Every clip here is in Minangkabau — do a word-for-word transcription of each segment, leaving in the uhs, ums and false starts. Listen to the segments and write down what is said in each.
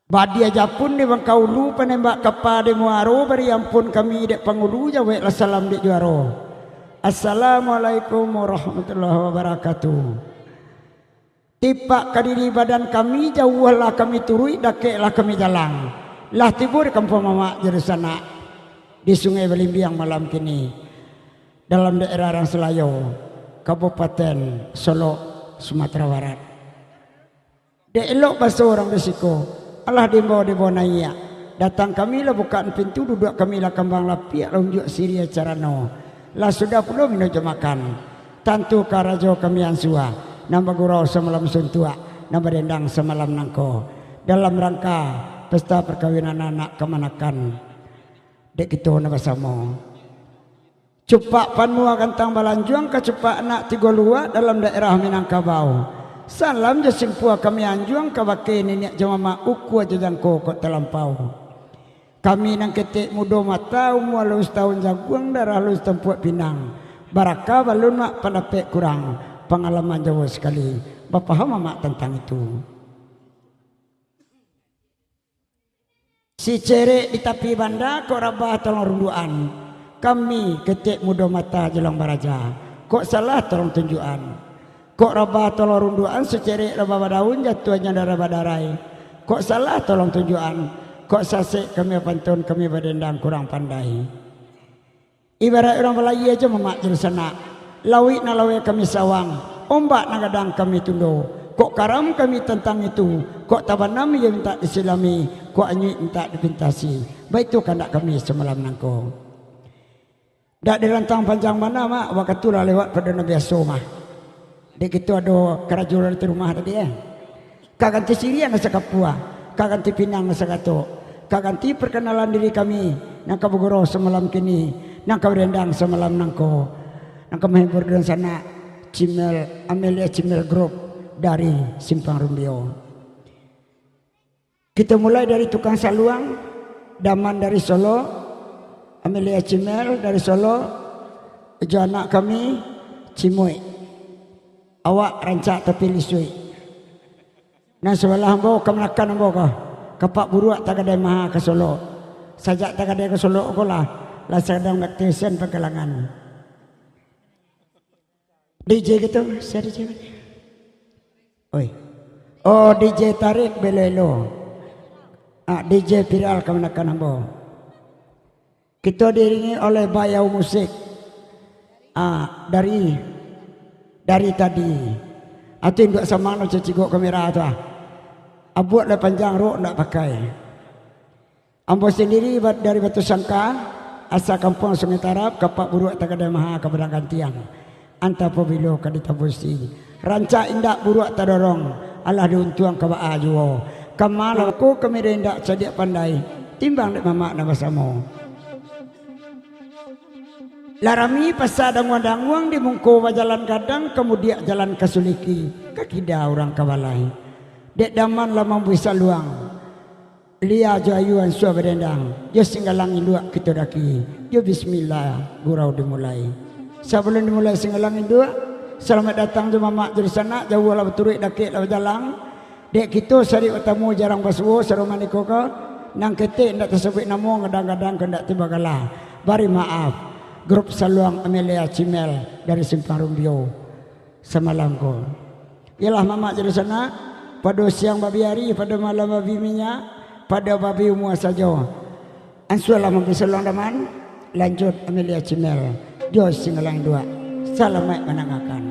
Badia japun di Bangkaulu, panembak kapa di Muaro, bari ampun kami dek pangulu, jaweklah salam dek juaro. Assalamualaikum warahmatullahi wabarakatuh. Tipak ka diri badan kami, jauahlah kami turuik, dakeklah kami jalang. Lah tibo di kampuang mamak jo dunsanak, di Sungai Balimbiang malam kini, dalam daerah Rangselayo, Kabupaten Solok, Sumatera Barat. Dek elok baso urang di siko, alah diimbau-dimbau naiak. Datang kami lah bukaan pintu, duduak kami lah kambang lapiak, lah unjuak siriah carano. Lah sudah pulo minum jo makan. Tantu karajo kami ansua, nan bagurau samalam suntuak, nan badendang samalam nangko. Dalam rangka pesta parkawinan anak kamanakan dek kito nan basamo. Cupak panua gantang balanjuang, kacupak anak tigo luak dalam daerah Minangkabau. Salam jo simpua kami anjuang, kabake niniak jo mamak, ukua jo jangko kok talampau. Kami nan ketek mudo mata, umua alun satahun jaguang, darah alun satampuak pinang. Barakah balun mak, pandapek kurang, pangalaman jauah sakali, bapaham mamak tantang itu. Sicerek di tapi banda, kok rabah tolong runduakan. Kami ketek mudo mata, jalang baraja, kok salah tolong tunjuakan. Kok rabah tolong runduakan, sicerek rabah badaun, jatuahnyo darah badarai. Kok salah tolong tunjuakan, kok sasek kami bapantun, kami badendang kurang pandai. Ibaraik urang balayia jo mamak jo dunsanak, lauik nan laweh kami sawang, ombak nan gadang kami tundo. Kok karam kami tantang itu, kok tabanam iyo mintak disilami, kok anyuik mintak dipintasi. Baitu kandak kami samalam nangko. Dak dirantang panjang bana, Mak, wakatu lah lewat pado nan biaso mah. Dek kito ado karajo dari rumah tadi, eh. Ka ganti siriah nan sakapua, ka ganti pinang nan sagatok, ka ganti parkanalan diri kami, nan ka bagurau samalam kini, nan ka badendang samalam nangko, nan ka mahibur dunsanak, Cimel, Amelia Cimel Group dari Simpang Rumbio. Kito mulai dari tukang saluang, Daman dari Solok, Amelia Cimel dari Solok, jo anak kami, Cimuik. Awak rancak tapi lisuik. Nan sabalah ambo, kamanakan ambo ko, Kapak Buruak Tagadai Maha ka Solok. Sajak Tagadai ka Solok ko lah, lah sadang bakti sen pagalangan. D J gitu, sia D J. Oi. Oh, D J Tarik Belo-elo. Ah, D J Viral kamanakan ambo. Kito diiringi oleh Bayau Musik. Ah, dari, dari tadi. Atu induak samang nan cacigok kamera tu ah. Abuak lah panjang, rok ndak pakai. Ambo sandiri ba-, dari Batu Sangka, asa kampuang Sungai Tarab, Kapak Buruak Tagadai Maha ka Padang Gantiang. Antah pabilo ka ditabusi. Rancak indak buruak tadorong, alah diuntuang ka baa juo. Kama lah ko kami indak cadiak pandai, timbang dek mamak nan basamo. Lah rami pasa danguang-danguang, di mungko bajalan gadang, kamudiak jalan ka Suliki, ka kida urang ka balai. Dek Daman lah mambuih saluang. Lia jo ayu ansua badendang, jo singgalang induak kito daki, jo bismillah gurau dimulai. Sabalun dimulai singgalang induak, salamaik datang jo mamak jo dunsanak, jauah lah baturuik, dakek lah bajalang. Dek kito sarik batamu jarang basuo, sarumah niko ko, nan ketek indak tasabuik namo, gadang-gadang ko indak tibo gala. Bari maaf, grup saluang Amelia Cimel dari Simpang Rumbio. Samalam ko. Iyolah mamak jo dunsanak, pado siang babi ari, pado malam babi minyak, pado babi umua sajo. Ansualah mambuih saluang Daman, lanjut Amelia Cimel, jo singgalang induak. Salamaik mandangakan.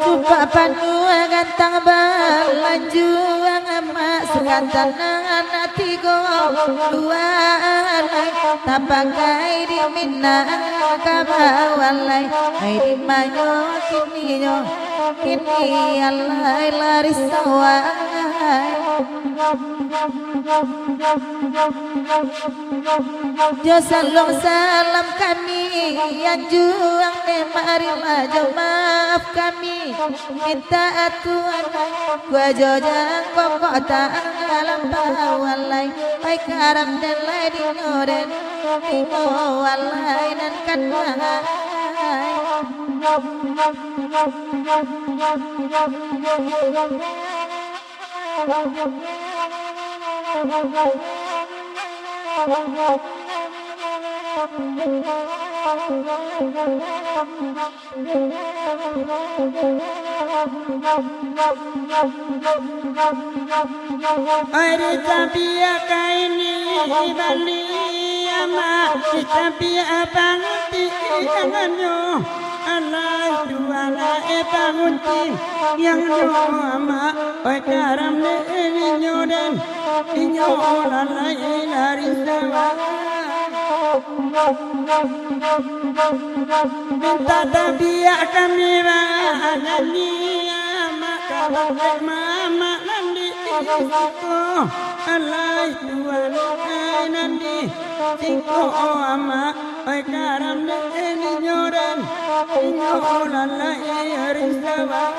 Supak panuah gantang balanjuang, amak sagantanang anak tigo buah lai, tapakai di Minang ka bawah lai, ai di manyo kininyo, kini alai lari sawah. Jo salam salam kami, anjuang ne marilah jo maaf kami. Mintak Tuhan, kuajo jangko kota lampau alai. Ai karam den lai dinyo den, dinyo alai nan kaduangai. Ai ditabiak kaini bali amak, ditabiak pangunti angannyo. Alai Tuhan ae pangunti yang nyo amak, oi karam dek inyo den, inyo lalai dari sawah. Mintak tabiak kami banyanyi amak, kabake mamak nan di siko. Alai Tuhan ae nan di siko amak. Ai karam dek inyo den, inyo lalai ari sawah.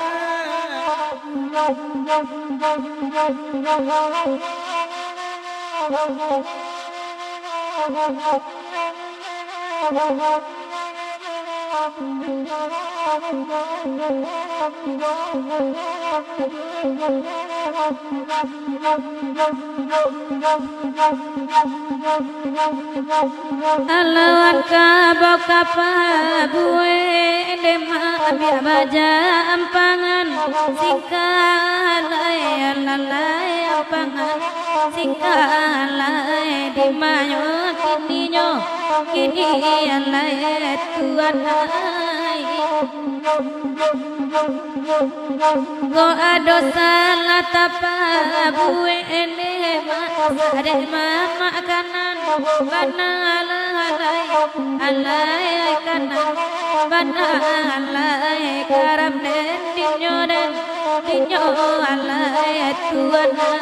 Alauan ka bau ka pabuek, dek mamak bajampangan, singkalai, alalai ampangan, singkalai, di manyo kininyo, kini alai Tuhan ai. Kok ado salah tapabuek dek mamak, sadek mamak kanan, bana alai, alai kanan, bana alai karam den dinyo den, dinyo alai Tuhan ai.